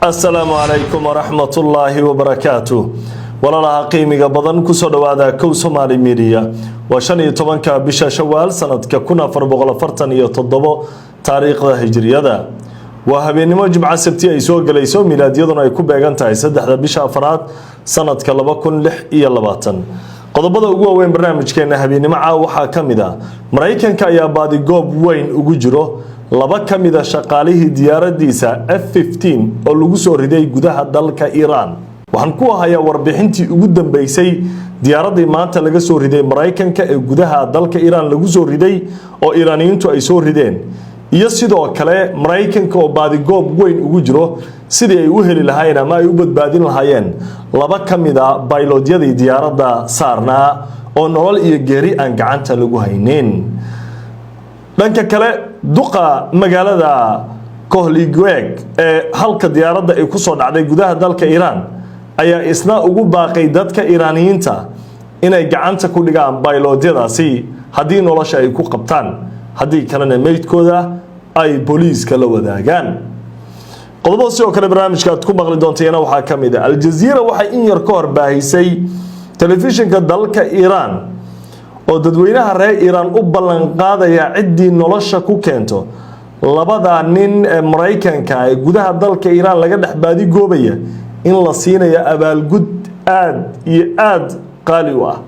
Asalaamu calaykum waraxmatullaahi wabarakaatu. Walaalaha qiimiga badan, kusoo dhawaada Kow Somaali Media. Waa 15-ka bisha Shawaal, sanadka 1447 taariikhda Hijriyada. Waa habeennimo Jimco, Sabti ay soo gelayso, milaadyaduna ay ku beegan tahay 3-da bisha afraad, sanadka 2026. Qodobada ugu waaweyn barnaamijkeena habeennimo caawa waxaa ka mid ah: Maraykanka ayaa baadigoob weyn ugu jiro laba ka mid a shaqaalihii diyaaradiisa F-15 oo lagu soo riday gudaha dalka Iiraan. Waxaan ku hayaa warbixintii ugu dambeysay diyaaraddii maanta laga soo riday Maraykanka ee gudaha dalka Iiraan lagu soo riday oo Iiraaniyiintu ay soo rideen, iyo sidoo kale Maraykanka oo baadigoob weyn ugu jiro sidii ay u heli lahaayeen ama ay u badbaadin lahaayeen laba ka mid a baylodyadii diyaaradda saarnaa oo nolol iyo geeri aan gacanta lagu haynin. Dhanka kale, duqa magaalada Kohgiluyeh ee halka diyaaradda ay kusoo dhacday gudaha dalka Iiraan ayaa isna ugu baaqay dadka Iiraaniyiinta inay gacanta ku dhigaan baylodyadaasi haddii nolosha ay ku qabtaan, haddii kalena meydkooda ay booliiska la wadaagaan. Qodobada sidoo kale barnaamijka aad ku maqli doontayana waxaa ka mid ah: Aljaziira waxay in yar ka hor baahisay telefishinka dalka Iiraan oo dadweynaha reer Iiraan u ballanqaadaya ciddii nolosha ku keento labada nin ee Maraykanka ee gudaha dalka Iiraan laga dhex baadigoobaya in la siinayo abaalgud aad iyo aad qaali u ah.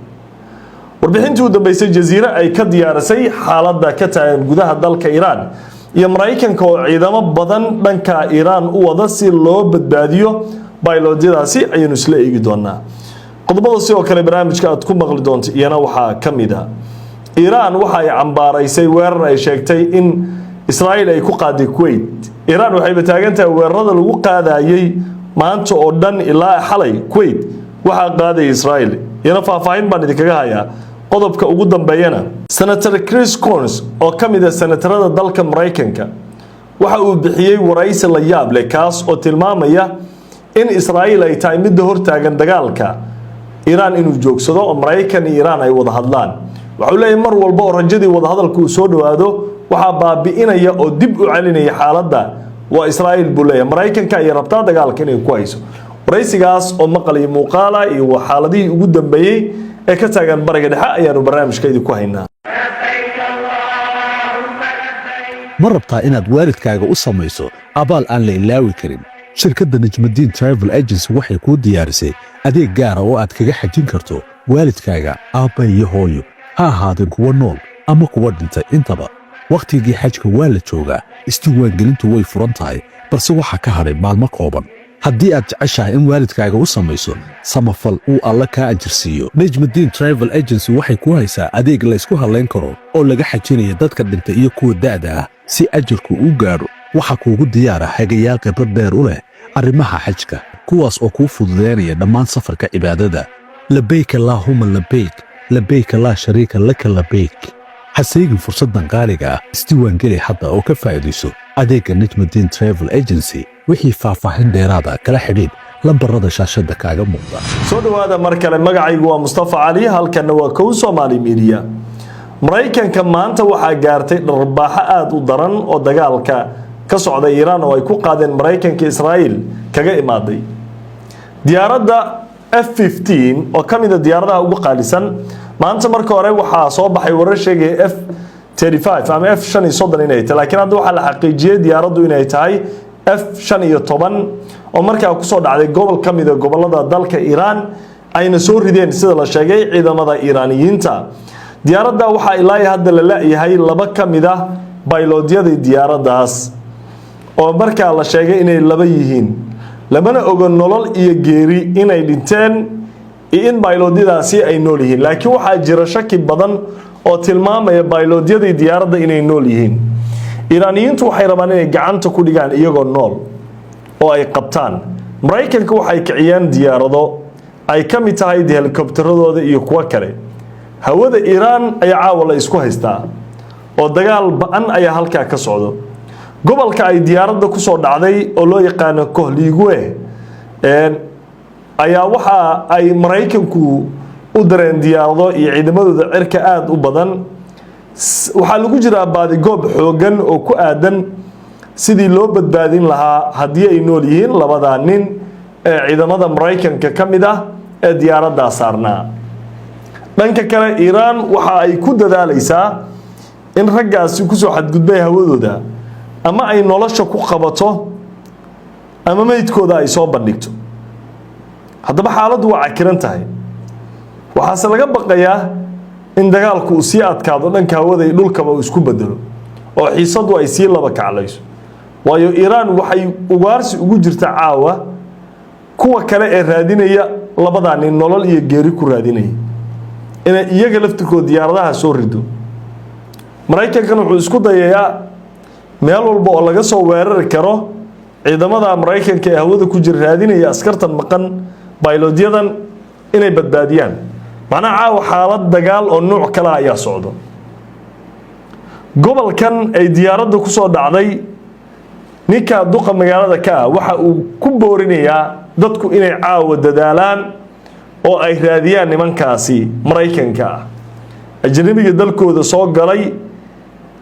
Warbixintii u dambeysay Jaziire ay ka diyaarisay xaaladda ka taagan gudaha dalka Iiraan iyo Maraykanka oo ciidamo badan dhanka Iiraan u wada si loo badbaadiyo baylodyadaasi ayaynu isla eegi doonaa. Qodobada sidoo kale barnaamijka aad ku maqli doonto iyana waxaa ka mid a: Iiraan waxa ay cambaaraysay weerar ay sheegtay in Israa'iil ay ku qaaday Kuwait. Iiraan waxayba taagan tahay weerarada lagu qaadayay maanta oo dhan ilaa xalay Kuwait waxaa qaadaya Israa'iil. Iyana faahfaahin baan idinkaga hayaa. Qodobka ugu dambeeyana, Senator Chris Coons oo ka mid ah senatarada dalka Maraykanka waxa uu bixiyey waraysi la yaab leh, kaas oo tilmaamaya in Israa'iil ay tahay midda hortaagan dagaalka Iiraan inuu joogsado oo Maraykan iyo Iiraan ay wada hadlaan. Waxuu leeyahay mar walba oo rajadii wadahadalka uu soo dhowaado, waxaa baabi'inaya oo dib u celinaya xaaladda waa Israa'iil, buu leeyahay. Maraykanka ayay rabtaa dagaalka inay ku hayso. Waraysigaas oo maqal iyo muuqaala iyo xaaladihii ugu dambeeyey ee ka taagan Bariga Dhexe ayaanu barnaamijka idinku haynaa. Ma rabtaa inaad waalidkaaga u samayso abaal aan la ilaawi karin? Shirkadda Najmadiin Travel Agency waxay kuu diyaarisay adeeg gaara oo aad kaga xajin karto waalidkaaga, aabba iyo hooyo, ha ahaadeen kuwa nool ama kuwa dhintay intaba. Wakhtigii xajka waa la joogaa, isdiiwaangelintu way furan tahay, balse waxaa ka hadhay maalmo kooban. Haddii aad jeceshahay in waalidkaaga u samayso samafal uu Alla kaa ajirsiiyo, Nejmadiin Travel Agency waxay ku haysaa adeeg laysku hallayn karo oo laga xajinaya dadka dhintay iyo kuwa da'da ah si ajarku u gaadho. Waxaa kuugu diyaara hagayaal khibrad dheer u leh arrimaha xajka, kuwaas oo kuu fududaynaya dhammaan safarka cibaadada. Labayk allaahuma labayk, labayka laa shariika laka labayk. Haseegin fursaddan qaaliga ah. Isdiiwaangeli hadda oo ka faa'iidayso adeegga Najmadiin Travel Agency. Wixii faahfaahin dheeraada kala xidhiidh lambarada shaashadda kaaga muuqda. Soo dhawaada mar kale. Magacaygu waa Mustafa Cali, halkanna waa Kow Somaali Media. Maraykanka maanta waxaa gaartay dharbaaxo aada u daran oo dagaalka ka socda Iiraan oo ay ku qaadeen Maraykanka Israa'iil kaga imaaday. Diyaaradda F-15 oo ka mid a diyaaradaha ugu qaalisan, maanta marka hore waxaa soo baxay warar sheegaya F-35 ama F-35 inay tahay, laakiin hadda waxaa la xaqiijiyey diyaaraddu inay tahay F-15 oo markaa kusoo dhacday gobol ka mid a gobolada dalka Iiraan, ayna soo rideen, sida la sheegay, ciidamada Iiraaniyiinta. Diyaaradda waxaa ilaa iyo hadda la la-yahay laba ka mid ah bayloodyadii diyaaraddaas oo markaa la sheegay inay laba yihiin, lamana ogo nolol iyo geeri inay dhinteen iyo in bayloodyadaasi ay nool yihiin, laakiin waxaa jira shaki badan oo tilmaamaya bayloodyadii diyaaradda inay nool yihiin. Iiraaniyiintu waxay rabaan inay gacanta ku dhigaan iyagoo nool oo ay qabtaan. Maraykanka waxay kiciyeen diyaarado ay ka mid tahay helikobtaradooda iyo kuwo kale. Hawada Iiraan ayaa caawa la isku haystaa oo dagaal ba-an ayaa halkaa ka socdo. Gobolka ay diyaaradda kusoo dhacday oo loo yaqaano Kohgiluyeh ayaa waxa ay Maraykanku u dareen diyaarado iyo ciidamadooda cirka aada u badan. Waxaa lagu jiraa baadigoob xoogan oo ku aadan Sidii loo badbaadin lahaa haddii ay nool yihiin labadaa nin ee ciidamada Maraykanka ka mid ah ee diyaaraddaa saarnaa. Dhanka kale, Iiraan waxa ay ku dadaalaysaa in raggaasi kusoo xadgudbay hawadooda ama ay nolosha ku qabato ama meydkooda ay soo bandhigto. Haddaba xaaladdu waa cakiran tahay, waxaase laga baqayaa in dagaalku uu sii adkaado, dhanka hawada iyo dhulkaba uu isku bedelo oo xiisadu ay sii laba kaclayso, waayo Iiraan waxay ugaarsi ugu jirta caawa kuwa kale ee raadinaya labadaa nin, nolol iyo geeri ku raadinaya, inay iyaga laftirkood diyaaradaha soo rido. Maraykankan wuxuu isku dayayaa meel walba oo laga soo weerari karo ciidamada Maraykanka ee hawada ku jira raadinaya askartan maqan, baylodyadan, inay badbaadiyaan. Macnaha, caawa xaalad dagaal oo nuuc kale ayaa socdo. Gobolkan ay diyaaradda kusoo dhacday, ninka duqa magaalada ka ah waxa uu ku boorinayaa dadku inay caawa dadaalaan oo ay raadiyaan nimankaasi Maraykanka ah, ajnabiga dalkooda soo galay.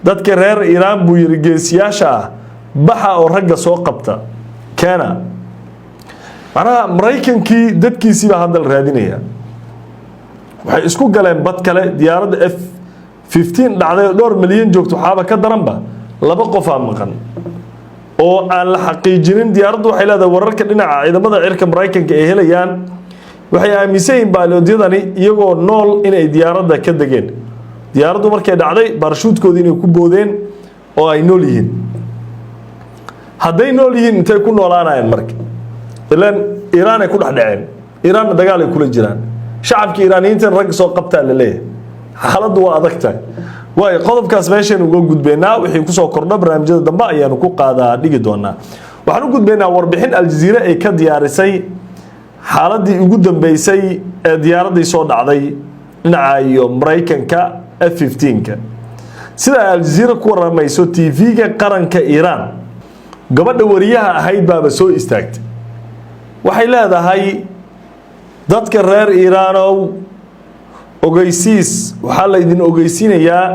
Dadka reer Iiraan, buu yiri, geesiyaasha ah, baxa oo ragga soo qabta keena. Macnaha, Maraykankii dadkiisii baa hadda la raadinaya. Waxay isku galeen bad kale. Diyaaradda F-15 dhacday oo dhowr milyan joogto, waxaaba ka daranba laba qofaa maqan oo aan la xaqiijinin. Diyaaraddu waxay leedahay, wararka dhinaca ciidamada cirka Maraykanka ay helayaan, waxay aaminsan yihiin bayloodyadani iyagoo nool inay diyaaradda ka degeen, diyaaraddu markay dhacday baarashuudkoodii inay ku boodeen oo ay nool yihiin. Hadday nool yihiin, intay ku noolaanayaan marka? Ilaan Iiraan ay ku dhex dhaceen, Iiraanna dagaal ay kula jiraan. Shacabka Iiraaniyiintan rag soo qabtaa la leeyahay. Xaaladdu waa adag tahay. Waayo, qodobkaas meeshaynu uga gudbaynaa. Wixii kusoo kordho barnaamijyada dambe ayaanu ku qaadaa dhigi doonaa. Waxaan u gudbaynaa warbixin Aljaziire ay ka diyaarisay xaaladii ugu dambeysay ee diyaaraddii soo dhacday dhinaca iyo Maraykanka, F-15-ka. Sida ay Aljaziira ku waramayso, TV-ga qaranka Iiraan gabadha wariyaha ahayd baaba soo istaagtay. Waxay leedahay: "Dadka reer Iiraanow, ogeysiis, waxaa laydin ogeysiinayaa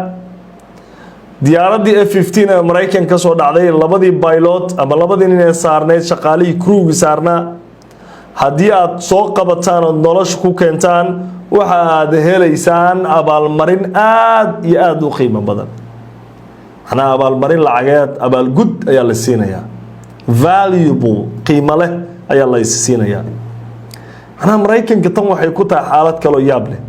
diyaaraddii F-15 ee Maraykan ka soo dhacday, labadii pilot ama labadii nin ee saarneyd, shaqaalihii crewgii saarnaa, haddii aad soo qabataan ood nolosha ku keentaan, waxa aad helaysaan abaalmarin aada iyo aada u qiimo badan." Macnaha, abaalmarin lacageed, abaalgud ayaa la siinayaa, valuable, qiimo leh ayaa la siinayaa. Macnaha, Maraykanka tan waxay ku tahay xaalad kaloo yaab leh.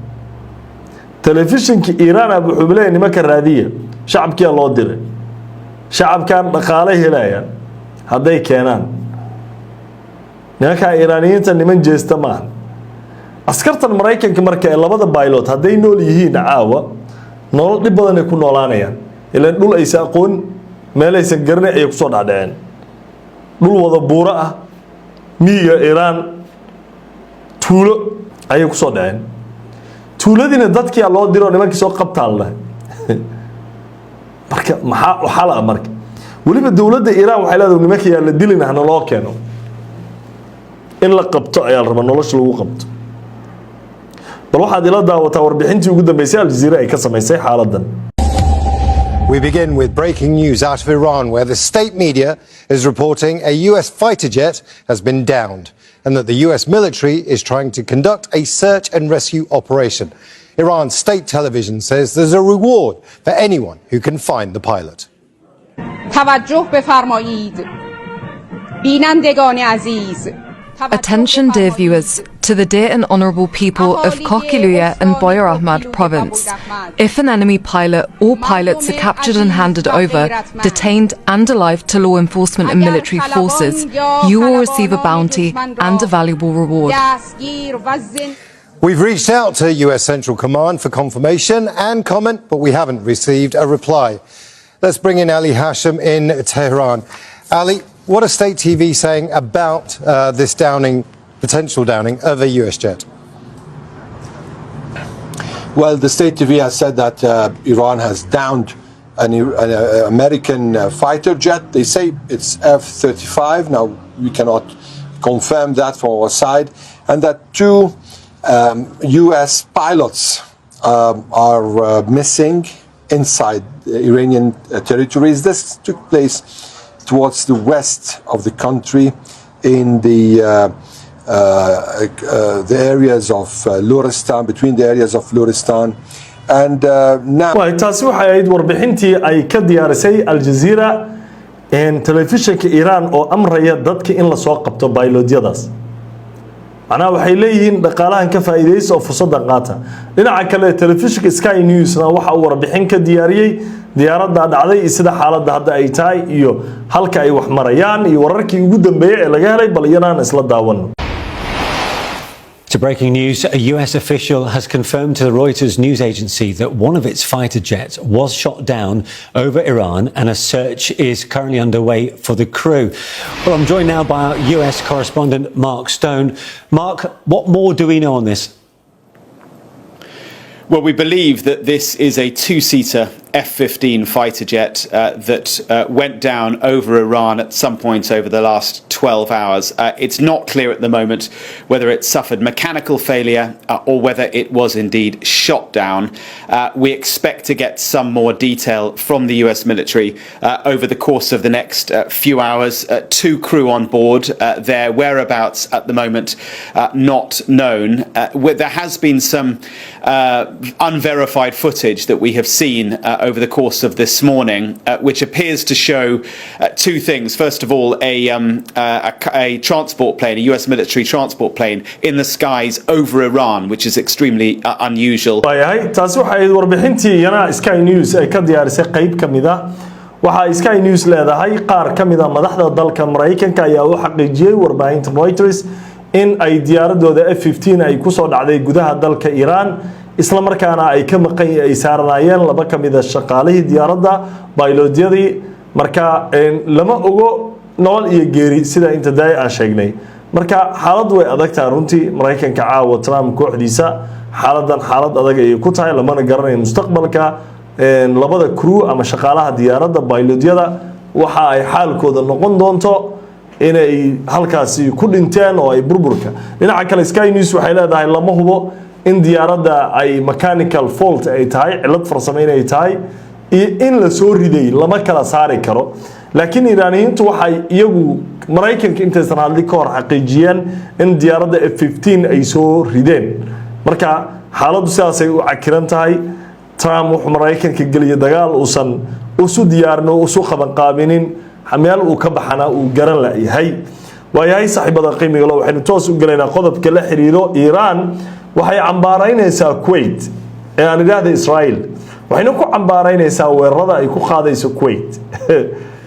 Telefishinka Iiraan wuxuu leeyahay: "Nimanka raadiya." Shacabkiyaa loo diray. Shacabkan dhaqaale helayaan hadday keenaan nimankaa Iiraaniyiinta. Niman jeesta maaha askartan Maraykanka. Marka ee labada pilot hadday nool yihiin, caawa nolol dhib badan ay ku noolaanayaan, ilaan dhul aysan aqoon, meel aysan garanay ayay kusoo dhacdhaceen, dhul wada buuro ah, miyiga Iiraan, tuulo ayay kusoo dhaceen. Tuuladiina dadkia loo diro, nimankii soo qabtaa la dhahay. Marka maxaa xala? Marka weliba dowladda Iiraan waxay leedahay: "Nimanka yaa la dilin, hana loo keeno." In la qabto ayaa la rabaa, nolosha lagu qabto. Bal waxaad ila daawataa warbixintii ugu dambeysay Aljaziira ay ka samaysay xaaladan. We begin with breaking news out of Iran, where the state media is reporting a US fighter jet has been downed and that the US military is trying to conduct a search and rescue operation. Iran's state television says there's a reward for anyone who can find the pilot. توجه بفرمایید بینندگان عزیز. Attention, dear viewers, to the dear and honourable people of Kohgiluyeh and Boyer Ahmad province. If an enemy pilot or pilots are captured and handed over, detained and alive to law enforcement and military forces, you will receive a bounty and a valuable reward. دستگیر و زن We've reached out to US Central Command for confirmation and comment, but we haven't received a reply. Let's bring in Ali Hashem in Tehran. Ali, what are state TV saying about this downing, potential downing of a US jet? Well, the state TV has said that Iran has downed an American fighter jet. They say it's F 35. Now, we cannot confirm that from our side. And that two US pilots are missing inside the Iranian territories. This took place Towards the west of the country in the areas of Luristan, between the areas of Luristan. And now Waay, taasi waxay ahayd warbixintii ay ka diyaarisay Aljazeera telefishinka Iiraan oo amraya dadka in lasoo qabto baylodyadaas. Macnaha waxay leeyihiin dhaqaalahan ka faa'iidaysa oo fursaddan qaata. Dhinaca kale, telefishinka Sky Newsna waxa uu warbixin ka diyaariyey diyaaradda dhacday iyo sida xaaladda hadda ay tahay iyo halka ay wax marayaan iyo wararkii ugu dambeeyey ee laga helay. Bal iyanaan isla daawano. To breaking news, a US official has confirmed to the Reuters news agency that one of its fighter jets was shot down over Iran and a search is currently underway for the crew. Well, I'm joined now by our US correspondent, Mark Stone. Mark, what more do we know on this? Well, we believe that this is a two seater F 15 fighter jet that went down over Iran at some point over the last 12 hours. It's not clear at the moment whether it suffered mechanical failure or whether it was indeed shot down. We expect to get some more detail from the US military over the course of the next few hours. Two crew on board, their whereabouts at the moment not known. There has been some unverified footage that we have seen over the course of this morning, which appears to show two things. First of all, a transport plane, a US military transport plane, in the skies over Iran, which is extremely unusual. Waayahay, taasi waxay ahayd warbixintii iyana Sky News ay ka diyaarisay. Qayb ka mid ah waxa Sky News leedahay, qaar ka mid a madaxda dalka Maraykanka ayaa u xaqiijiyey warbaahinta Reuters in ay diyaaradooda F 15 ay kusoo dhacday gudaha dalka Iiraan, isla markaana ay ka maqan ay saaranaayeen laba ka mid a shaqaalihii diyaaradda, baylodyadii. Marka lama ogo nolol iyo geeri, sida inta daaya aan sheegnay. Marka xaaladdu way adag tahay runtii. Maraykanka caawa Trump kooxdiisa xaaladan xaalad adag ayay ku tahay, lamana garanayo mustaqbalka labada crew ama shaqaalaha diyaaradda, baylodyada, waxa ay xaalkooda noqon doonto, inay halkaasi ku dhinteen oo ay burburka. Dhinaca kale, Sky News waxay leedahay lama hubo in diyaaradda ay mechanical fault ay tahay, cilad farsamo inay tahay, iyo in la soo riday lama kala saari karo. Laakiin Iiraaniyiintu waxay iyagu Maraykanka intaysan hadli ka hor xaqiijiyeen in diyaaradda F 15 ay soo rideen. Marka xaaladdu sidaasay u cakiran tahay. Trump wuxuu Maraykanka geliyay dagaal uusan isu diyaarin oo isu qabanqaabinin, meel uu ka baxana uu garan layahay. Waayahay, saaxiibada qiimiga lo, waxaynu toos u gelaynaa qodobka la xiriiro Iiraan. Waxay cambaaraynaysaa Kuwait, ee aan idhaahda Israel, waxayna ku cambaaraynaysaa weerarada ay ku qaadayso Kuwait.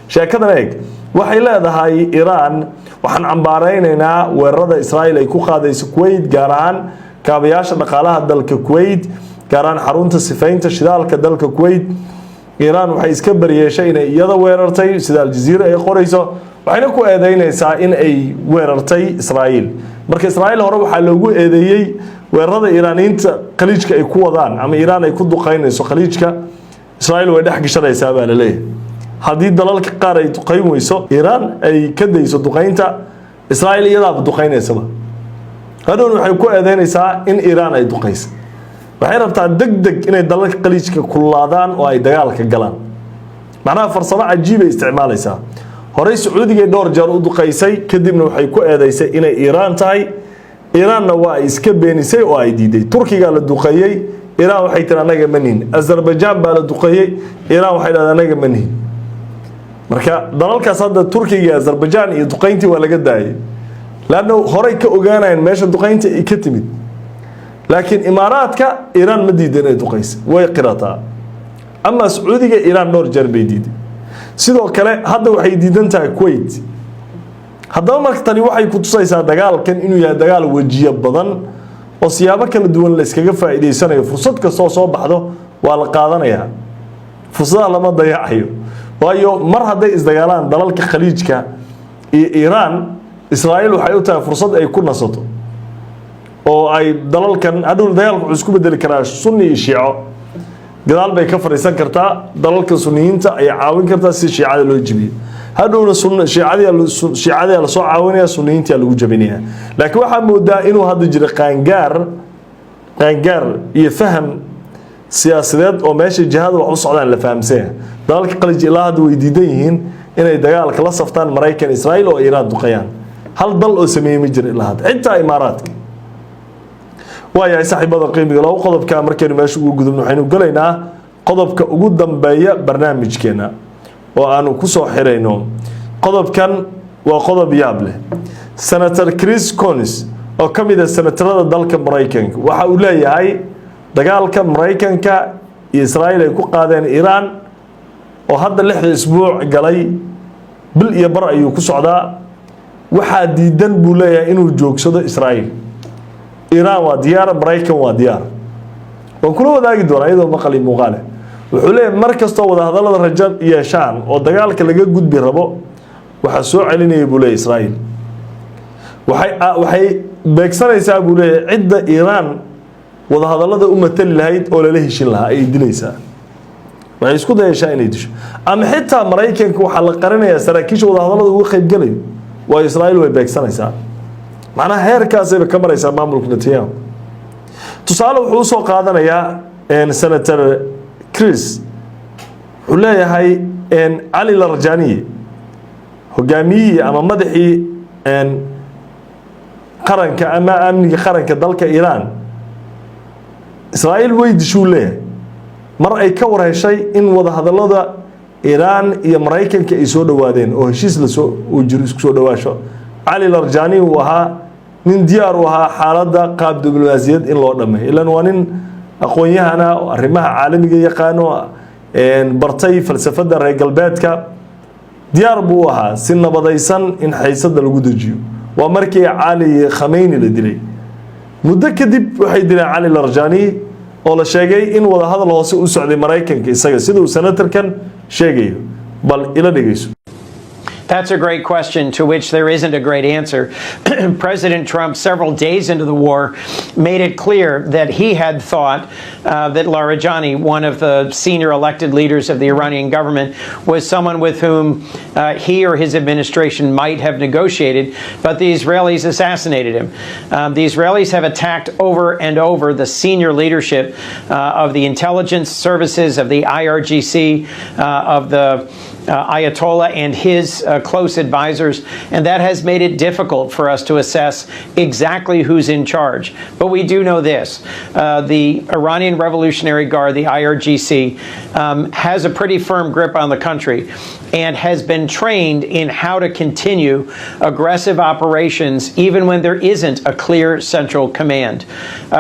Sheekadan eeg, waxay leedahay Iiraan: waxaan cambaaraynaynaa weerarada Israel ay ku qaadayso Kuwait, gaar ahaan kaabayaasha dhaqaalaha dalka Kuwait, gaar ahaan xarunta sifaynta shidaalka dalka Kuwait. Iiraan waxay iska bariyeeshay inay iyada weerartay, sida Aljaziira ay qorayso, waxayna ku eedeynaysaa in ay weerartay Israa'iil. Marka Israa'iil hore waxaa loogu eedeeyey weerarada Iiraaniyiinta Khaliijka ay ku wadaan ama Iiraan ay ku duqeynayso Khaliijka. Israa'iil way dhex gashanaysaa baa laleeyahay. Haddii dalalka qaar ay duqeyn weyso, Iiraan ay ka dayso duqeynta, Israa'iil iyadaaba duqeynaysaba. Hadhowna waxay ku eedeynaysaa in Iiraan ay duqeysa. Waxay rabtaa deg deg inay dalalka Khaliijka kululaadaan oo ay dagaalka galaan. Macnaha farsamo cajiibay isticmaalaysaa. Horey Sacuudigay dhowr jeer u duqaysay, kadibna waxay ku eedeysay inay Iiraan tahay. Iiraanna waa ay iska beenisay oo ay diiday. Turkigaa la duqeeyey, Iiraan waxay tiri annaga ma nihin. Azerbaijan baa la duqeeyey, Iiraan waxay dhahday annaga ma nihin. Marka dalalkaas hadda, Turkiga iyo Azerbaijan iyo duqeyntii waa laga daayay, laanna horey ka ogaanayeen meesha duqeynta ay ka timid. Laakiin Imaaraadka Iiraan ma diida inay duqeysa, way qirataa. Ama Sacuudiga Iiraan dhowr jeer bay diiday. Sidoo kale hadda waxay diidan tahay Kuwait. Haddaba marka tani waxay ku tusaysaa dagaalkan inuu yahay dagaal wejiyo badan oo siyaabo kala duwan la iskaga faa'iidaysanayo. Fursad kastoo soo baxdo waa la qaadanayaa, fursadaha lama dayacayo. Waayo, mar hadday isdagaalaan dalalka Khaliijka iyo Iiraan, Israa'iil waxay u tahay fursad ay ku nasato oo ay dalalkan hadhow dagaalka wuxuu isku bedeli karaa Sunni iyo Shiico. Gadaal bay ka fadhiisan kartaa, dalalka Sunniyiinta ayay caawin kartaa si Shiicada loo jebiyo. Hadhowna Shiicadii lasoo caawinaya, Sunniyiinta lagu jebinaya. Laakiin waxaa moodaa inuu hadda jiro qaangaar iyo faham siyaasadeed oo meesha jihada wax u socdaan la fahamsanya. Dalalka Khaliij ilaa hadda way diidan yihiin. Inay dagaalka la saftaan Maraykan, Israa'iil oo Iiraan duqayaan, hal dal oo sameeyey ma jiro ilaa hadda, xitaa Imaaraadka. Waayahay, saaxiibada qiimiga labo, qodobka markaynu meesha ugu gudubno, waxaynu gelaynaa qodobka ugu dambeeya barnaamijkeena oo aanu kusoo xirayno. Qodobkan waa qodob yaab leh. Senator Chris Coons oo ka mid ah senatarada dalka Maraykanka waxa uu leeyahay dagaalka Maraykanka iyo Israa'iil ay ku qaadeen Iiraan oo hadda 6da isbuuc galay, bil iyo bar ayuu ku socdaa, waxaa diidan buu leeyahay inuu joogsado Israa'iil. Iiraan waa diyaar, Maraykan waa diyaar. Waan kula wadaagi doonaa iyadoo maqal iyo muuqaale. Wuxuu leeyahay mar kastoo wadahadallada rajo yeeshaan oo dagaalka laga gudbi rabo, waxaa soo celinaya buu leeyahay Israa'iil. Waxay beegsanaysaa buu leeyahay cidda Iiraan wadahadallada u matali lahayd oo lala heshin lahaa ayay dilaysaa, waxay isku dayashaa inay disho, ama xitaa Maraykanka waxaa la qarinayaa saraakiisha wadahadallada uga qaybgelayo, waayo Israa'iil way beegsanaysaa. Macnaha heerkaasayba ka maraysaa maamulka Netanyahu. Tusaale wuxuu usoo qaadanayaa Senator Chris, wuxuu leeyahay Cali Larjaniye, hogaamiyihii ama madaxii qaranka ama amniga qaranka dalka Iiraan, Israa'iil way dishuu leeyahay mar ay ka war heshay in wadahadallada Iiraan iyo Maraykanka ay soo dhowaadeen oo heshiis lasoo uu jiro isku soo dhowaasho. Cali Larjani uu ahaa nin diyaar u ahaa xaaladda qaab diblomaasiyad in loo dhameeyo, ilan waa nin aqoon-yahana oo arrimaha caalamiga yaqaano, bartay falsafadda reer galbeedka. Diyaar buu u ahaa si nabadaysan in xaysada lagu dejiyo. Waa markii Cali Khameyni la dilay muddo kadib, waxay dileen Cali Larjani oo la sheegay in wadahadal hoose u socday Maraykanka isaga, sida uu senatarkan sheegayo. Bal ila dhegeyso. That's a great question to which there isn't a great answer. President Trump, several days into the war, made it clear that he had thought that Larijani, one of the senior elected leaders of the Iranian government, was someone with whom he or his administration might have negotiated, but the Israelis assassinated him. The Israelis have attacked over and over the senior leadership of the intelligence services, of the IRGC, of the Ayatollah and his close advisors, and that has made it difficult for us to assess exactly who's in charge. But we do know this: the Iranian Revolutionary Guard, the IRGC, has a pretty firm grip on the country and has been trained in how to continue aggressive operations even when there isn't a clear central command.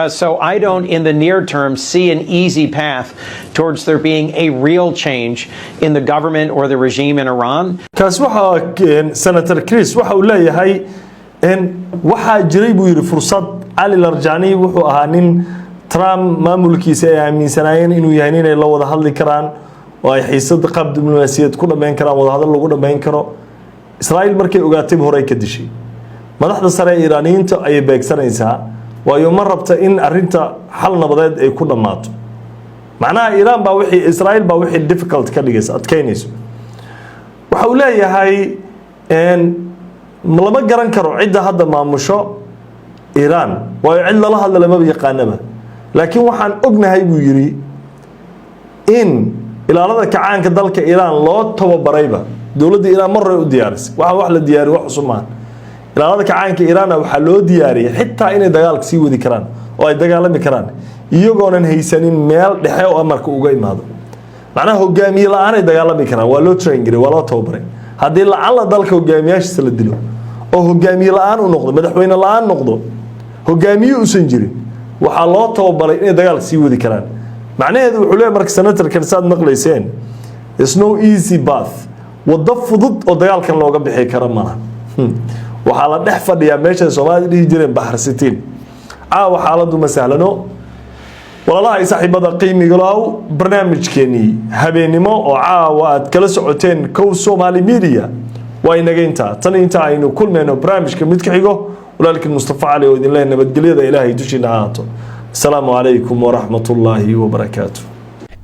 So I don't, in the near term, see an easy path towards there being a real change in the government or the regime in Iran. Kaas waxaa Senator Chris waxa uu leeyahay waxaa jiray buu yidhi fursad. Cali Larjani wuxuu ahaa nin Trump maamulkiisa ay aaminsanaayeen inuu yahay inay la wada hadli karaan oo ay xiisada qaab diblomaasiyaed ku dhammayn karaan, wadahadal lagu dhammayn karo. Israa'iil markay ogaatayba horey ka dishay. Madaxda sare ee Iiraaniyiinta ayay beegsanaysaa, waayo ma rabta in arinta xal nabadeed ay ku dhammaato. Macnaha Iiraan baa wixii, Israa'iil baa wixii difficult ka dhigaysa, adkeynayso. Waxa uu leeyahay lama garan karo cidda hadda maamusho Iiraan, waayo cid lala hadla lamaba yaqaanaba, laakiin waxaan ognahay buu yidhi in ilaalada kacaanka dalka Iiraan loo tababarayba. Dowladda Iiraan mar hore u diyaarisay. Waxa wax la diyaariyo wax cusub maaha. Ilaalada kacaanka Iiraanna waxaa loo diyaariyay xitaa inay dagaalka sii wadi karaan oo ay dagaalami karaan iyagoonan haysanin meel dhexe oo amarka uga imaado. Macnaha hogaamiye la-aan ay dagaalami karaan, waa loo train garay, waa loo tababaray. Haddii lacalla dalka hogaamiyaashiisa la dilo oo hogaamiye la-aan u noqdo, madaxweyne la-aan noqdo, hogaamiye uusan jirin, waxaa loo tababaray inay dagaalka sii wadi karaan. Macnaheedu wuxuu leeyahay marka senatorkan, saad maqlayseen, "There's no easy path", waddo fudud oo dagaalkan looga bixi karo malaha. Waxaa la dhex fadhiyaa meesha Soomaalida dhihi jireen baxarsitiin. Caawa xaaladdu ma sahlano. Walaalaha iyo saaxiibada qiimiga lahow, barnaamijkeenii habeennimo oo caawa aad kala socoteen Kow Somaali Media waa inaga intaa. Tan inta aynu kulmayno barnaamijka mid ka xigo, walaalkiin Mustafa Cali oo idin leeyahay nabadgelyada Ilaahay dushiina ha ahaato. Asalaamu calaykum waraxmatullaahi wabarakaatu.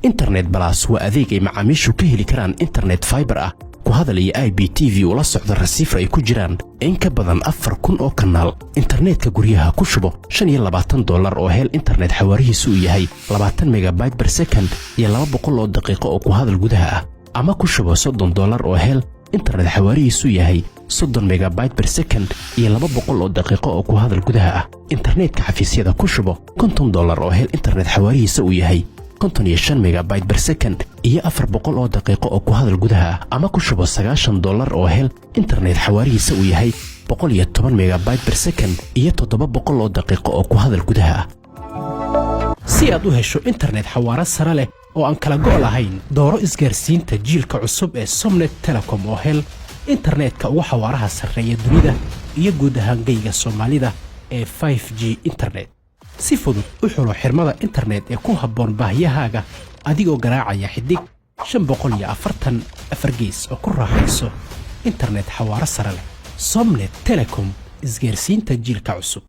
Internet Plus waa adeeg ay macaamiishu ka heli karaan internet fiber ah, ku hadal iyo IPTV ula socda receiver ay ku jiraan in ka badan 4000 oo kanaal. Internetka guryaha ku shubo $25 oo hel internet xawaarihiisu uu yahay 20 megabyte per second iyo 200 oo daqiiqo oo ku hadal gudaha ah, ama ku shubo $30 oo hel Internet xawaarihiisu yahay 30 megabyte per second iyo 200 oo daqiiqo oo ku hadal gudaha ah. Internetka xafiisyada ku shubo $50 oo hel internet xawaarihiisa uu yahay 55 megabyte per second iyo 400 oo daqiiqo oo ku hadal gudaha ah, ama ku shubo $90 oo hel internet xawaarihiisa uu yahay 110 megabyte per second iyo 700 oo daqiiqo oo ku hadal gudaha ah. Si aad u hesho internet xawaaro sare leh oo aan kala go' lahayn, dooro isgaarsiinta jiilka cusub ee Somnet Telecom oo hel internetka ugu xawaaraha sarreeya dunida iyo guud ahaan geyga Soomaalida ee 5G internet. Si fudud u xulo xirmada internet ee ku habboon baahiyahaaga adigoo garaacaya *544#oo ku raaxayso internet xawaaro sare leh. Somnet Telecom, isgaarsiinta jiilka cusub.